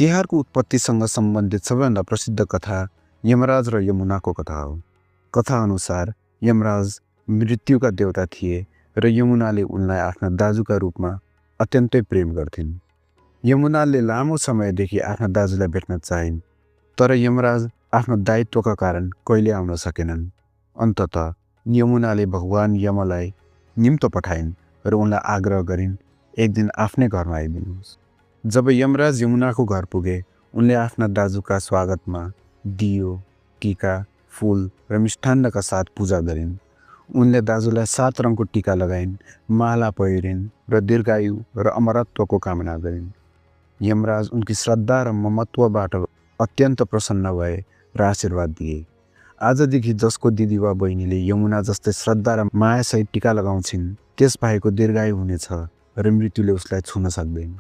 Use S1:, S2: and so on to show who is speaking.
S1: तिहारको उत्पत्तिसँग सम्बन्धित सबैभन्दा प्रसिद्ध कथा यमराज र यमुनाको कथा हो। कथाअनुसार यमराज मृत्युका देवता थिए र यमुनाले उनलाई आफ्ना दाजुका रूपमा अत्यन्तै प्रेम गर्थिन्। यमुनाले लामो समयदेखि आफ्ना दाजुलाई भेट्न चाहिन्, तर यमराज आफ्नो दायित्वका कारण कहिले आउन सकेनन्। अन्ततः यमुनाले भगवान यमलाई निम्तो पठाइन् र उनलाई आग्रह गरिन् एक दिन आफ्नै घरमा आइदिनुहोस्। जब यमराज यमुनाको घर पुगे, उनले आफ्ना दाजुका स्वागतमा दियो, टीका, फूल र मिष्ठान्नका साथ पूजा गरिन्। उनले दाजुलाई 7 रङको टीका लगाइन्, माला पहिरिन् र दीर्घायु र अमरत्वको कामना गरिन्। यमराज उनकी श्रद्धा र ममत्वबाट अत्यन्त प्रसन्न भए र आशीर्वाद दिए। आजदेखि जसको दिदी वा बहिनीले यमुना जस्तै श्रद्धा र मायासहित टीका लगाउँछिन्, त्यस भाइको दीर्घायु हुनेछ र मृत्युले उसलाई छुन सक्दैन।